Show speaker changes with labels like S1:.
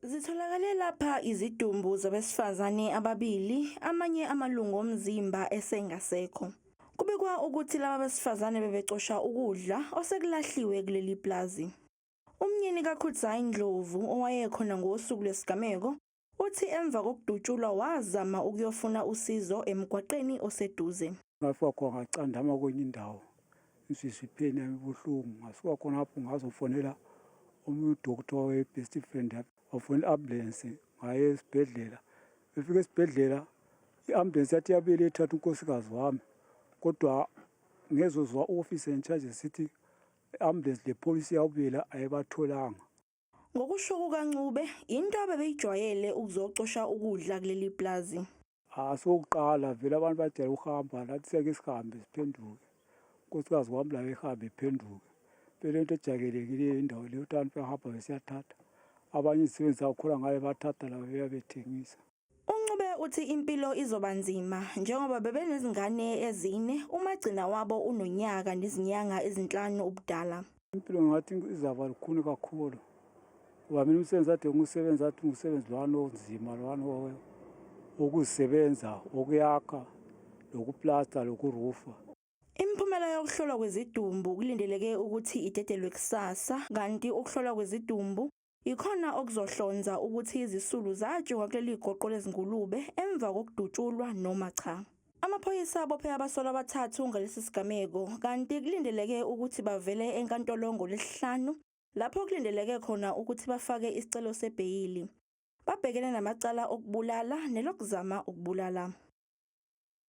S1: Zitholakale lapha izidumbu zabesifazane ababili, amanye amalungu omzimba esengasekho. Kubikwa ukuthi laba besifazane bebecosha ukudla osekulahliwe kuleli pulazi. Umyeni kaKhudzai Ndlovu owayekhona ngosuku lwesigameko uthi emva kokudutshulwa wazama ukuyofuna usizo emgwaqeni oseduze.
S2: Ngafika khona ngacandama kwenye indawo ngizizwa ipheni yami ibuhlungu. Ngasuka khonapho ngazofonela omunye udokotela owaye-best friend yami, wafonela i-ambulensi ngaya esibhedlela. Befika esibhedlela i-ambulensi yathi yabuyela ethatha unkosikazi wami kodwa ngezozwa u-officer in charge esithi i-ambulensi lepholisi yabuyela ayibatholanga.
S1: Ngokusho kukaNcube, into abebeyijwayele ukuzocosha ukudla kuleli pulazi.
S2: Asokuqala vele abantu bajayele ukuhamba nathi siyake sihambe siphenduke. Unkosikazi wami laye ehambe ephenduke. Phela into ejayelekileyo indawo le ukuthi abantu bayahamba besiyathatha. Abanye izisebenzi zakhona ngale bathatha labo beya bethengisa.
S1: UNcube uthi impilo izoba nzima njengoba bebenezingane ezine, umagcina wabo unonyaka nezinyanga ezinhlanu ubudala.
S2: Impilo ngathi izaba lukhuni kakhulu ngoba mina umsebenzi ade ngiwusebenza athi umsebenzi lwana onzima lwana wokusebenza wokuyakha lokuplasta lokurufa.
S1: Imiphumela yokuhlolwa kwezidumbu kulindeleke ukuthi idedelwe kusasa kanti ukuhlolwa kwezidumbu Yikhona okuzohlonza ukuthi izisulu zatshingwa kuleli goqo lezingulube emva kokudutshulwa noma cha. Amaphoyisa abophe abasolwa abathathu ngalesi sigameko kanti kulindeleke ukuthi bavele enkantolo ngoLwesihlanu lapho kulindeleke khona ukuthi bafake isicelo sebheyili. Babhekene namacala okubulala nelokuzama ukubulala.